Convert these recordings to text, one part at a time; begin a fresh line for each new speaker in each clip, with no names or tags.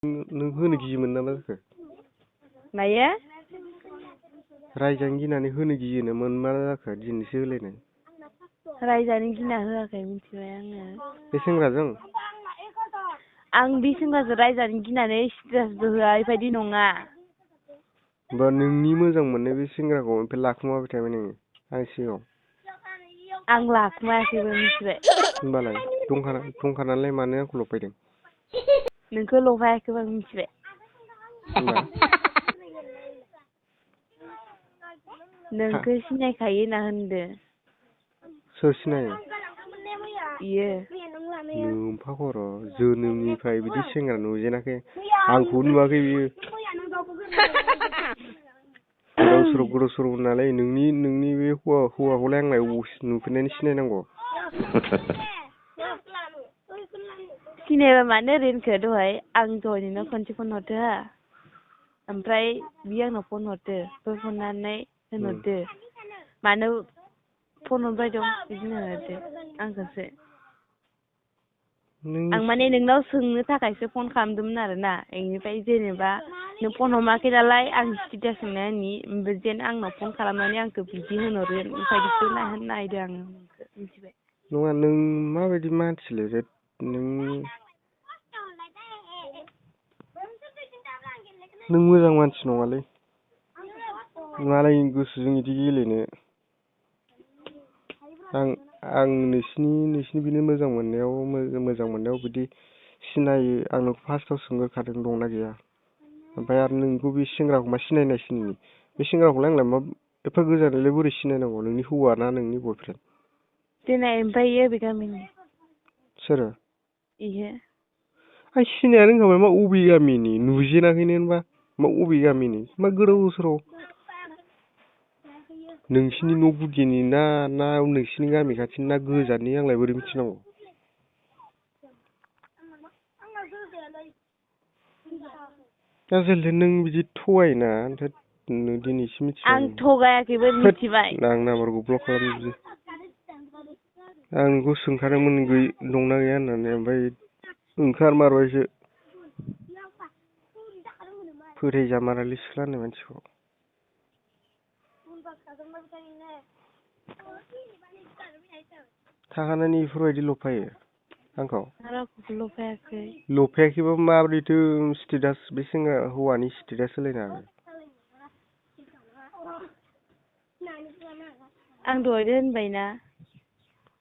नों होनो गियोमोन नामा जाखो?
मायो?
रायजानो गिनानै होनो गियोमोन मा जाखो दिनैसो होलायनाय?
रायजानो गिना होआखै मिथिबाय आङो।
बे सेंग्राजों?
आं बे सेंग्राजों रायजानो गिनानै स्टेटासबो होआ बेबायदि नङा।
होमबा नोंनि मोजां मोननाय बे सेंग्राखौ ओमफ्राय लाखुमाबाय थाबाय नोङो आंनि सिगाङाव?
आं लाखुमायाखैबो मिथिबाय।
होमबालाय दंखानानैलाय मानो आंखौ लफायदों?
नोंखौ लफायाखैबो आं मिथिबाय।
होमबा?
नोंखौ सिनायखायो होनना होनदो।
सोर सिनायो?
इयो।
नोमफा खर' जोनोमनिफ्राय बिदि सेंग्रा नुजेनाखै आंखौ नुवाखै बियो। गोदाव सोराव नालाय नोंनि बे हौवाखौलाय आंलाय नुफेरनायनि सिनायनांगौ।
सिनायबा मानो ओरै होनखो दहाय आं दहाय नोंनाव खनसे फन हरदो हा ओमफ्राय बियो आंनाव फन हरदो फन हरनानै होनहरदो मानो फन हरबाय दं बिदि होनहरदो आंखौसो। आं माने नोंनाव सोंनो थाखायसो फन खालामदोंमोन आरोना बेनिफ्राय जेनेबा नों फन हमाखै नालाय आं स्टेटास होनायनि जेन आंनाव फन खालामनानै आंखौ बिदि होनहरगोन बेबायदिसो नायदो आङो नोंखौ मिथिबाय।
नङा नों माबायदि मानसिलै बे नों मोजां मानसि नङालै मालायनि गोसोजों बिदि गेलेनो। आं नोंसिनि बिनो मोजां मोननायाव बिदि सिनायो आंनो फार्स्टआव सोंग्रोखादों दंना गैया ओमफ्राय आरो नोंखौ बे सेंग्राखौ मा सिनायनाय सिनायनि बे सेंग्राखौलाय आंलाय मा एफा गोजानैलाय बोरै सिनायनांगौ नोंनि हौवा ना नोंनि बयफ्रेन्ड?
दिनै ओमफ्राय इयो बे गामिनि।
सोरो?
इयो।
आं सिनाया रोंखाबाय मा अबे गामिनि नुजेनाखैनो होनबा मा अबे गामिनि मा गोदाव सोराव नोंसिनि न' गुदिनि ना नोंसिनि गामि खाथिनि ना गोजाननि आंलाय बोरै मिथिनांगौ? आसलथे नों बिदि थगायोना दिनैसो मिथिबाय
आं थगायाखैबो मिथिबाय।
आं नाम्बारखौ ब्लक खालामजोबसै। आं नोंखौ सोंखादोंमोन दंना गैया होननानै ओमफ्राय ओंखारमारबायसो फोथायजामारालै सिख्ला होननाय मानसिखौ। थाखानानै बेफोरबायदि लफायो आंखौ?
रावखौबो लफायाखै।
लफायाखैबा माबोरैथो स्टेटास बे सेंग्रा हौवानि स्टेटास होलायनो हागोन?
आं दहायनो होनबायना।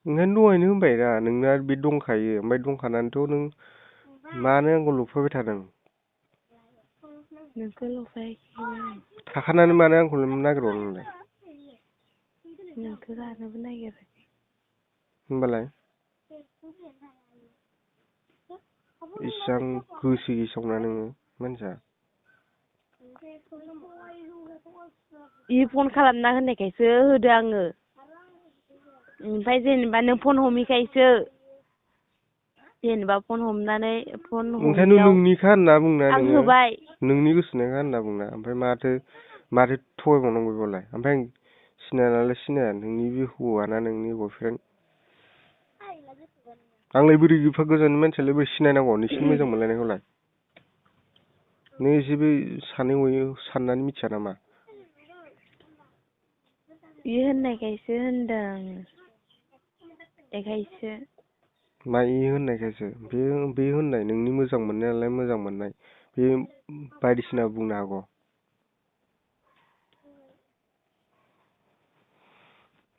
ओंखायनो दहायनो होनबाय दा नोंना बे दंखायो ओमफ्राय दंखानानैथ' नों मानो आंखौ लफायबाय थादों?
नोंखौ लफायाखैमोन।
थाखानानै मानो आंखौ नागिरबावनो नोंलाय?
नोंखौ लानोबो नागिराखै।
होमबालाय? इसिबां गोसो गेसावना नोङो मानसिया।
इ फन खालामना होननायखायसो होदो आङो। ओमफ्राय जेनेबा नों फन हमैखायसो जेनेबा फन हमनानै फन
ओंखायनो
हमैयाव
नोंनिखा होनना बुंना
आं
नोङो
होबाय।
नोंनि गोसोनिखा होनना बुंना ओमफ्राय माथो थगायबावनांगौ बेखौलाय ओमफ्राय आं सिनाया नालाय सिनाया नोंनि बे हौवा ना नोंनि बयफ्रेन्ड आंलाय बोरै एफा गोजाननि मानसियालाय बोरै सिनायनांगौ नोंसिनि मोजां मोनलायनायखौलाय? नों एसेबो सानै हयै साननानै मिथिया नामा?
बियो होननायखायसो होनदों बेखायसो।
मा इ होननायखायसो? बे होननाय नोंनि मोजां मोननाय नालाय मोजां मोननाय बे बायदिसिना बुंनो हागौ।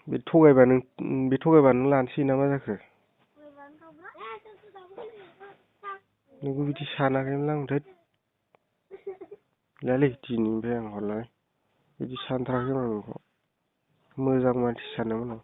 बे थगायबा नों लानोसै ना मा जाखो? नोंखौ बिदि सानाखैमोन आं थोद गैयालै दिनैनिफ्राय आं हरलालै बिदि सानथाराखैमोन आं नोंखौ मोजां मानसि सानोमोन आं।